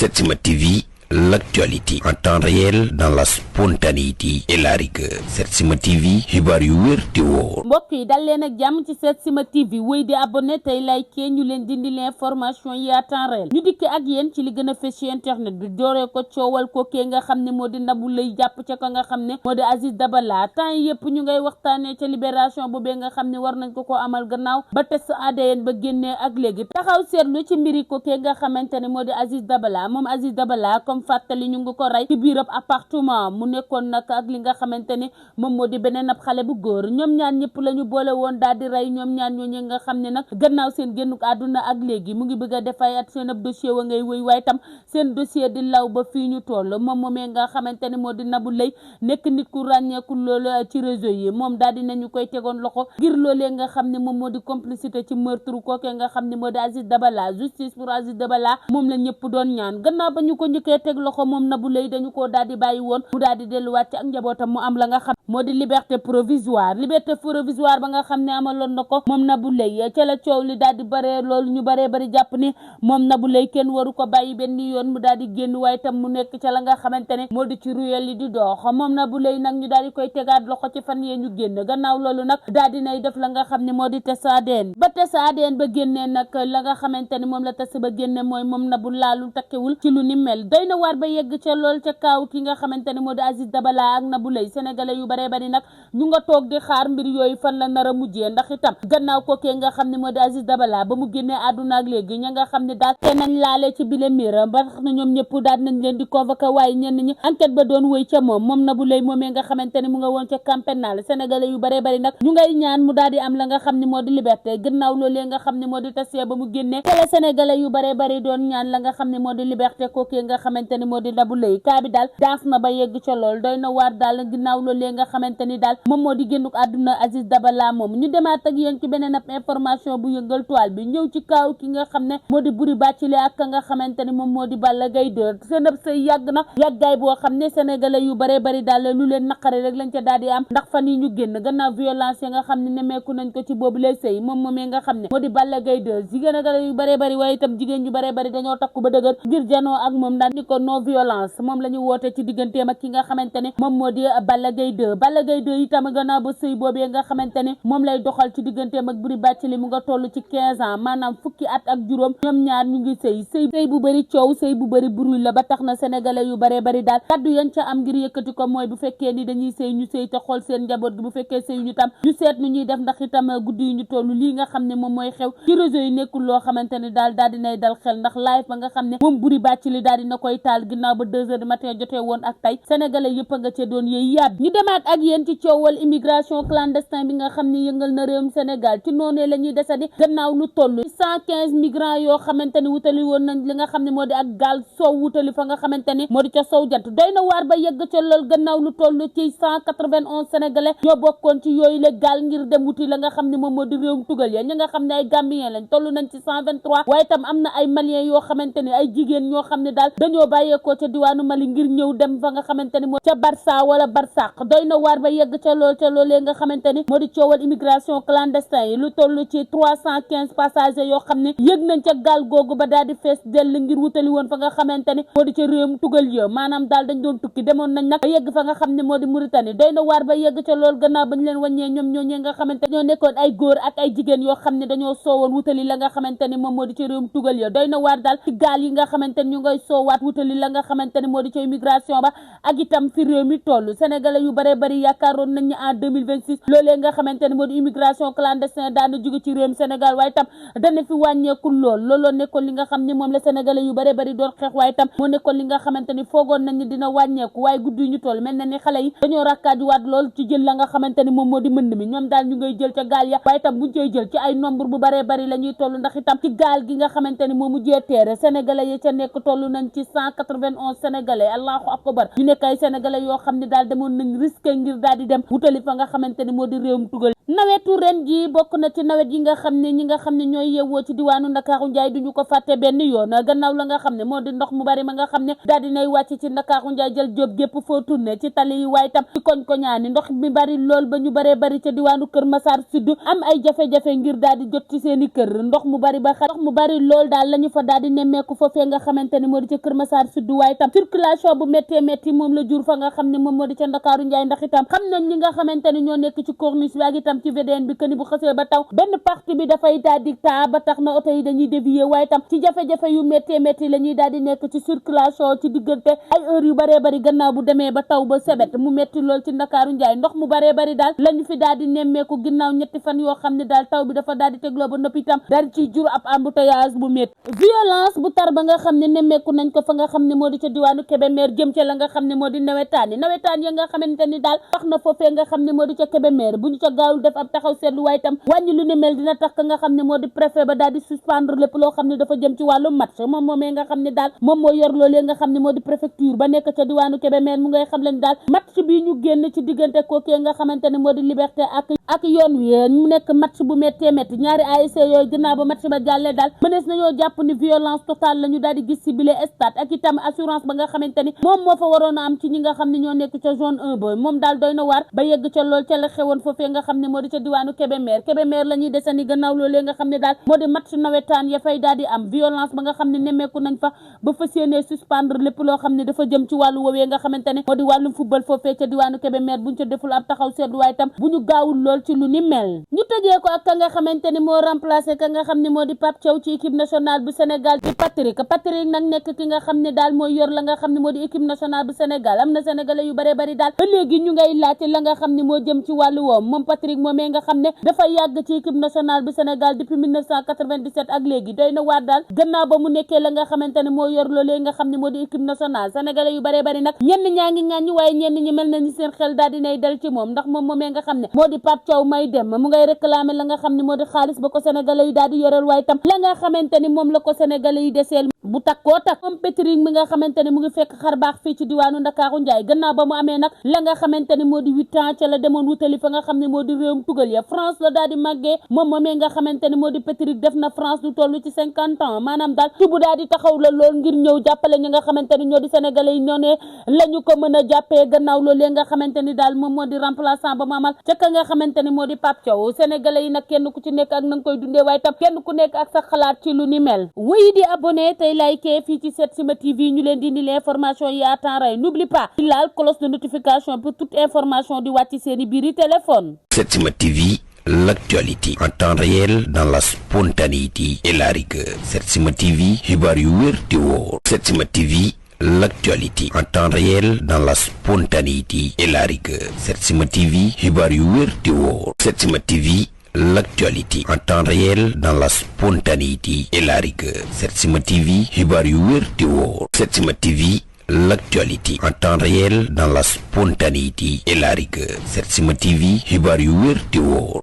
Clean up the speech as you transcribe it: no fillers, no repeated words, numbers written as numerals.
Setsima TV, l'actualité en temps réel dans la spontanéité et la rigueur. Setsima TV, xibaar yu wér te wóor. mbokk yi dal leen ak jàmm ci Setsima TV wéy di abonné tey like ñu leen dindi l'information yi à temps réel ñu dikk ak yéen ci li gën a fës ci internet bi dooree ko coowal kookee nga xam ne moo di Nabou Leye jàpp ca ko nga xam ne moo di Aziz Dabala temps yëpp ñu ngay waxtaanee ca libération boobee nga xam ne war nañ ko amal gannaaw ba test ADN ba génnee ak léegi taxaw seetlu ci mbiri kookee nga xamante ne moo di Aziz Dabala moom Aziz Dabala comme fàttali ñu ngi ko rey ci biir ab appartement mu nekkoon nag ak li nga xamante ne moom moo di beneen ab xale bu góor ñoom ñaan ñëpp la ñu boole woon daal di rey ñoom ñaan ñooñu nga xam ne nag gannaaw seen génnuk àdduna ak léegi mu ngi bëgg a def ay at seen ab dossier wa ngay wéy waaye tam seen dossier di law ba fii ñu toll moom moomee nga xamante ne moo di Nabou Leye nekk nit ku ràññeeku loolu ci réseau yi moom daal di nañu koy tegoon loxo ngir loolee nga xam ne moom moo di complicité ci meurtre kookee nga xam ne moo di Aziz Dabala justice pour Aziz Dabala moom la ñëpp doon ñaan gannaaw ba ñu ko njëkkee teg loxo moom Nabou Leye dañu koo daal di bàyyi woon mu daal di delluwaat ci ak njabootam mu am la nga xam moo di liberté provisoire ba nga xam ne amaloon na ko moom Nabou Leye ca la coow li daal di bare loolu ñu baree bari jàpp ni moom Nabou Leye kenn waru ko bàyyi benn yoon mu daal di génn waaye tam mu nekk ca la nga xamante ne moo di ci ruelle yi di dox moom Nabou Leye nag ñu daal di koy tegaat loxo ci fan yee ñu génn gannaaw loolu nag daal di nay def la nga xam ne moo di test ADN ba test ADN ba génnee nag la nga xamante ne moom la test ba génne mooy moom Nabou laalu takkewul ci lu ni mel doy na waar ba yegg ca lool ca kaaw ki nga xamante ne moo di Aziz Dabala ak Nabou Leye sénégalais yu baree bari nag ñu nga toog di xaar mbir yooyu fan la nar a mujjee ndax itam gannaaw kookee nga xam ne moo di Aziz Dabala ba mu génnee àdduna ak léegi ña nga xam ne daal te nañ laale ci bile mbir ba tax na ñoom ñëpp daal nañ leen di convoqué waaye ñenn ñi enquête ba doon wëy ca moom Nabou Leye moomee nga xamante ne mu nga woon ca camp pénal sénégalais yu baree bari nag ñu ngay ñaan mu daal di am la nga xam ne moo di liberté gannaaw loolee nga xam ne moo di tasee ba mu génnee te la sénégalais yu baree bari doon ñaan la nga xam ne moo di liberté kookee nga xamante ne moo di Nabou Leye kaa bi daal daas na ba yegg ca lool doy na waar daal ginnaaw loolee nga xamante ni daal moom moo di génnuk àdduna Aziz Dabala moom ñu demaat ak yéen ci beneen ab information bu yëngal toile bi ñëw ci kaaw ki nga xam ne moo di Boury Bathily ak ka nga xamante ni moom moo di Balla Gaye 2 seen ab sëy yàgg na yàggaay boo xam ne sénégalais yu bare bari daal lu leen naqari rek lañ ca daal di am ndax fan yi ñu génn gannaaw violence nga xam ne nemeeku nañ ko ci boobu lay sëy moom moomee nga xam ne moo di Balla Gaye 2 sénégalais yu bare bari waaye itam jigéen yu bare bari dañoo takku ba dëgër ngir janoo ak moom daal ni ko non violence moom la ñu woote ci digganteem ak ki nga xamante ne moom moo di Balla Gaye 2 Balla Gaye 2 itam gannaaw ba sëy boobee nga xamante ne moom lay doxal ci digganteem ak Boury Bathily mu nga toll ci 15 ans maanaam fukki at ak juróom ñoom ñaar ñu ngi sëy bu bëri coow sëy bu bëri bruit la ba tax na sénégalais yu bare bari daal kaddu yañ ca am ngir yëkkati ko mooy bu fekkee ni dañuy sëy ñu sëy te xool seen njaboot gi bu fekkee sëy ñu tam ñu seet nu ñuy def ndax itam guddi yu ñu toll lii nga xam ne moom mooy xew ci réseau yi nekkul loo xamante ne daal dinay dal xel ndax live ba nga xam ne moom Boury Bathily daal dina koy taal ginnaaw ba 2 heures du matin jotee woon ak tey sénégalais yëpp a nga ca doon yéey yaab ñu demaat ak yéen ci coowal immigration clandestin bi nga xam ne yëngal na réewum Sénégal ci noonee la ñuy desandi gannaaw lu toll 115 migrants yoo xamante ne wutali woon nañ li nga xam ne moo di ak gaal soow wutali fa nga xamante ne moo di ca sow jant doy na waar ba yegg ca lool gannaaw lu toll ci 191 sénégalais ñoo bokkoon ci yooyu la gaal ngir dem wuti la nga xam ne moom moo di réewum tugal ya ñi nga xam ne ay gambien lañ toll nañ ci 123 waaye tam am na ay maliens yoo xamante ne ay jigéen ñoo xam ne daal dañoo bàyyeekoo ca diwaanu Mali ngir ñëw dem fa nga xamante ne moo ca Barça wala Barsaq doy na waar ba yegg ca loolee nga xamante ne moo di coowal immigration clandestin yi lu toll ci 315 passagers yoo xam ne yëg nañ ca gaal googu ba daal di fees dell ngir wutali woon fa nga xamante ne moo di ca réewum tugal ya maanaam daal dañ doon tukki demoon nañ nag ba yegg fa nga xam ne moo di Mauritanie doy na waar ba yegg ca lool gannaaw bañ leen wàññee ñoom ñooñee nga xamante ñoo nekkoon ay góor ak ay jigéen yoo xam ne dañoo soowoon wutali la nga xamante ne moom moo di ca réewum tugal ya doy na waar daal ci gaal yi nga xamante ne ñu ngay soowaat wutali la nga xamante ne moo di ca immigration ba ak itam fi réew mi toll sénégalais yu bare bari yaakaaroon nañ ni en 2026 loolee nga xamante ne moo di immigration clandestin daana jóge ci réewum Sénégal waaye tam dana fi wàññeeku looloo nekkoon li nga xam ne moom la sénégalais yu bare bari doon xeex waaye tam moo nekkoon li nga xamante ni foogoon nañ ni dina wàññeeku waaye guddi ñu toll mel na ni xale yi dañoo rakkaajuwaat lool ci jël la nga xamante ni moom moo di mënd mi ñoom daal ñu ngay jël ca gaal ya waaye tam buñ cay jël ci ay nombre bu bare bari la ñuy toll ndax itam ci gaal gi nga xamante ni moo mujjee teere sénégalais yi ca nekk toll nañ ci 191 sénégalais allahu akbar ñu nekk ay sénégalais yoo xam ne daal demoon nañ risque ngir daal di dem wutali fa nga xamante ni moo di réewum tugal nawetu ren ji bokk na ci nawet yi nga xam ne ñi nga xam ne ñooy yeewoo ci diwaanu Ndakaaru Njaay duñu ko fàtte benn yoon gannaaw la nga xam ne moo di ndox mu bari ma nga xam ne daal dinay wàcc ci Ndakaaru Njaay jël jóob gépp foo tourné ci tali yi waaye tam ci koñ-koñaani ndox mi bari lool ba ñu baree bari ca diwaanu Kër Massar Sud am ay jafe-jafe ngir daal di jot ci seeni kër ndox mu bari ba ndox mu bari lool daal la ñu fa daal di nemmeeku foofee nga xamante ni moo di ca Kër Massar Sud waaye tam circulation bu méttee métti moom la jur fa nga xam ne moom moo di ca Ndakaaru Njaay ndax itam xam nañ ñi nga xamante ni ñoo nekk ci corniche bi ak itam ci VDN bi bu xasee ba taw benn partie bi dafay daal di taa ba tax na oto yi dañuy dévier waaye tam ci jafe-jafe yu métti métti la ñuy daal di nekk ci circulation ci diggante ay heures yu baree bari gannaaw bu demee ba taw ba sebet mu métti lool ci Ndakaaru Njaay ndox mu baree bari daal lañu fi daal di nemmeeku ginnaaw ñetti fan yoo xam ne daal taw bi dafa daal di tegloo ba noppi itam daal di ciy jur ab embouteillage bu métti violence bu tar ba nga xam ne nemmeeku nañ ko fa nga xam ne moo di ca diwaanu Kébémer jëm ca la nga xam ne moo di nawetaan ya nga xamante ni daal wax na foofee nga xam ne moo di ca Kébémer bu ñu ca gaawul def ab taxaw seetlu waaye tam wàññi lu ne mel dina tax nga xam ne moo di préfet ba daal di suspendre lépp loo xam ne dafa jëm ci wàllu match moom moomee nga xam ne daal moom moo yor loolee nga xam ne moo di préfecture ba nekk ca diwaanu Kébémer mu ngay xam leen daal match bi ñu génn ci diggante kookee nga xamante ne moo di Liberté ak yoon wi mu nekk match bu méttee métti ñaari ASC yooyu gannaaw ba match ba jàllee daal mënees nañoo jàpp ni violence totale la ñu daal di gis ci bile stade ak itam assurance ba nga xamante ni moom moo fa waroon a am ci ñi nga xam ne ñoo nekk ca zone 1 ba moom daal doy na waar ba yegg ca lool ca la xewoon foofee nga xam ne moo di ca diwaanu Kébémer la ñuy desani gannaaw loolee nga xam ne daal moo di match nawetaan ya fay daal di am violence ba nga xam ne nemmeeku nañ fa ba fas yéenee suspendre lépp loo xam ne dafa jëm ci wàllu woowee nga xamante ne moo di wàllum football foofee ca diwaanu Kébémer buñ ca deful ab taxaw seetlu waaye tam bu ñu gaawul lool ci lu ni mel ñu tëjee ko ak ka nga xamante ni moo remplacé ka nga xam ne moo di Pape Thiaw ci équipe nationale bu Sénégal di Patrick nag nekk ki nga xam ne daal mooy yor la nga xam ne moo di équipe nationale bu Sénégal am na sénégalais yu bare bari daal ba léegi ñu ngay laajte la nga xam ne moo jëm ci wàllu woom moom Patrick moomee nga xam ne dafa yàgg ci équipe nationale bu Sénégal depuis 1997 ak léegi doy na waar daal gannaaw ba mu nekkee la nga xamante ne moo yor loolee nga xam ne moo di équipe nationale sénégalais yu bare bari nag ñenn ñaa ngi ŋàññi waaye ñenn ñi mel na ni seen xel daal dinay dal ci moom ndax moom moomee nga xam ne moo di Pape Thiaw may dem mu ngay réclamer la nga xam ne moo di xaalis ba ko sénégalais yi daal di yoreel waaye tam la nga xamante ni moom la ko sénégalais yi deseel bu takkoo takk moom Patrick mi nga xamante ne mu ngi fekk xar baax fii ci diwaanu Ndakaaru Njaay gannaaw ba mu amee nag la nga xamante ni moo di 8 ans ca la demoon wutali fa nga xam ne moo di réewum tugal ya France la daal di màggee moom moomee nga xamante ni moo di Patrick def na France lu toll ci 50 ans maanaam daal tubu daal di taxaw la lool ngir ñëw jàppale ñi nga xamante ni ñoo di sénégalais yi ñoo ne la ñu ko mën a jàppee gannaaw loolee nga xamante ni daal moom moo di remplaçant ba mu amal ca ka nga xamante ni moo di Pape Thiaw sénégalais yi nag kenn ku ci nekk ak na nga koy dundee waaye tam kenn ku nekk ak sa xalaat ci lu ni mel wuy di abonné tey liké fii ci Setsima TV ñu leen di indi l'information yi à temps réel n'oublie pas di laal cloche de notification pour toute information di wàcc seeni biiri téléphone. Setsima TV, l'actualité en temps réel dans la spontanéité et la rigueur. Setsima TV, xibaar yu wér te wóor. Setsima TV, l'actualité en temps réel dans la spontanéité et la rigueur. Setsima TV, xibaar yu wér te wóor. Setsima TV, l'actualité en temps réel dans la spontanéité et la rigueur. Setsima TV, xibaar yu wér te wóor. Setsima TV, l'actualité en temps réel dans la spontanéité et la rigueur. Setsima TV, xibaar yu wér te wóor.